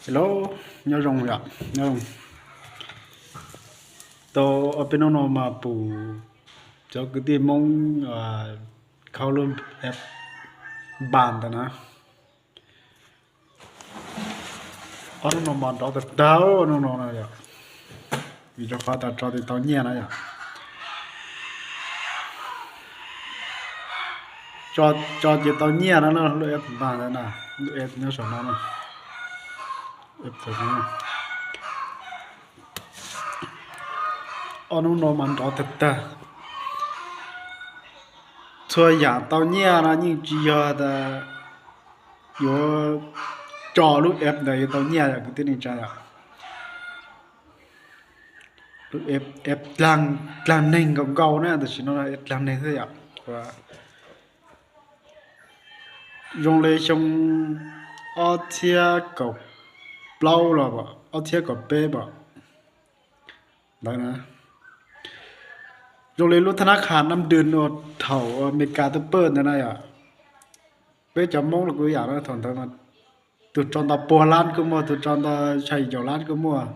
Hello, nyob zoo yom, nyob zoo. Tau ob peb hnub no mas pum cov kwv tij Hmoob khaub lub app Npas ntawd na. Ob hnub no mas nrov tag tag, ob hnub no no yom, vim rau qhov tas tso tsis tau nyiaj na yom. Tso ces tau nyiaj no na, lub app Npas ntawd na, lub app nyob saum no na. Ob hnub no mas nrov tag tag. Txhua yam tau nyiaj no yeej tsis yog tas yuav tso lub app ntawd yuav tau nyiaj yom kwv tij neej tsa yom. Lub app dlaag neeg nkaus nkaus na, tam sim no dlaag neeg xwb yom. Zoo li xyoo ob txhiab kaum plaub los ob txhiab kaum peb pom ntawd na. Zoo li lub thab nab khas Nam Dwm uas thaum Amelikas tuaj pawj ntawd na yom. Peb cov Hmoob los kuj yam na, thaum ntawd mas tus tso ntau puag lab kuj muaj, tus tso ntau tshaj caum lab kuj muaj.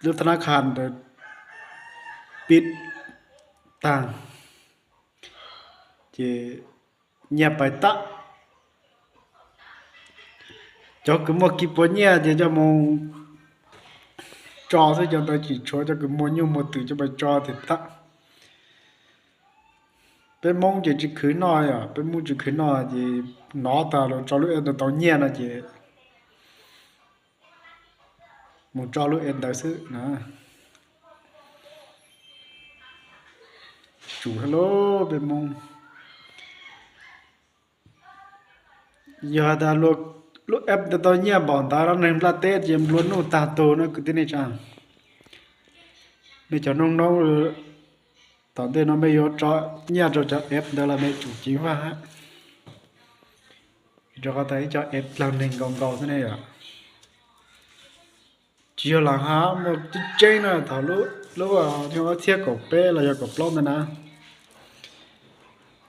Lub thab nab khas ntawd pib tag ces nyiaj pais tag. Cov kws muaj kis puas nyiaj ces coj mus tso xwb, cov ntawd tsis tshuav cov kws muaj nyuj muaj twm coj mus tso ces tag. Peb Hmoob ces tsis khwv noj yom, peb Hmoob tsis khwv noj ces hnov tas lawv tso lub app ntawd tau nyiaj no ces mus tso lub app ntawd xwb na. Tsum hlo peb Hmoob. Yog has tas lub app ntawd tau nyiaj npaum ntawd los neeg nplaj teb ces nplua nuj tag tug no kwv tij neej tsa. Mej cov noob noob, tom ntej no mej yuav tso nyiaj rau cov app ntawd los mej tsum ceev faj hab, rau qhov tas ib co app dlaag neeg nkaus nkaus xwb ne yom. Tsis yog lam has muaj tseeb tseeb na, thaum lub ob txhiab kaum peb los yog kaum plaub ntawd na,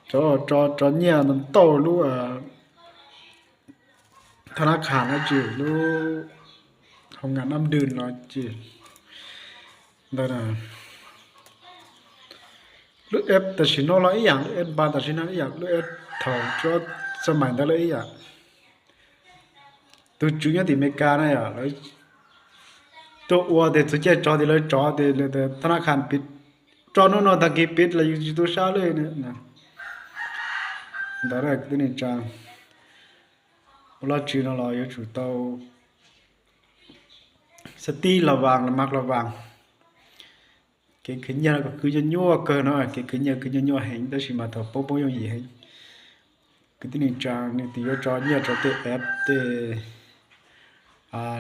tso, tso nyiaj ntau lub thab nab khas no ces lub hoo ngam Nam Dwm no ces ntawd na. Lub app tam sim no los ib yam, lub app Npas tam sim no ib yam, lub app thaum tsuab xab maim ntawd los ib yam. Tus tswv nyob tim Amelikas na yom, lawv tuaj ua tes txug caij tso tes lawv tso tes thab nab khas pib, tso hnub no tag kis pib los yus tsis tu sab li. Ntawd kwv tij neej tsa, ua laj tsi no los yuav tsum tau xab tib los vaas los mas los vaas. Kev khwv nyiaj no kuj khwv nyuaj nyuaj kawg no, kev khwv nyiaj khwv nyuaj nyuaj heev tab sis mas thaum poob poob yooj yim heev. Kwv tij neej tsa, nej twb yuav tso nyiaj rau tej app tej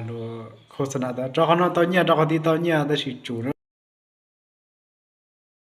lus khos xa na tas tso qhov no tau nyiaj, rau qhov tid tau nyiaj, tab sis tsum na.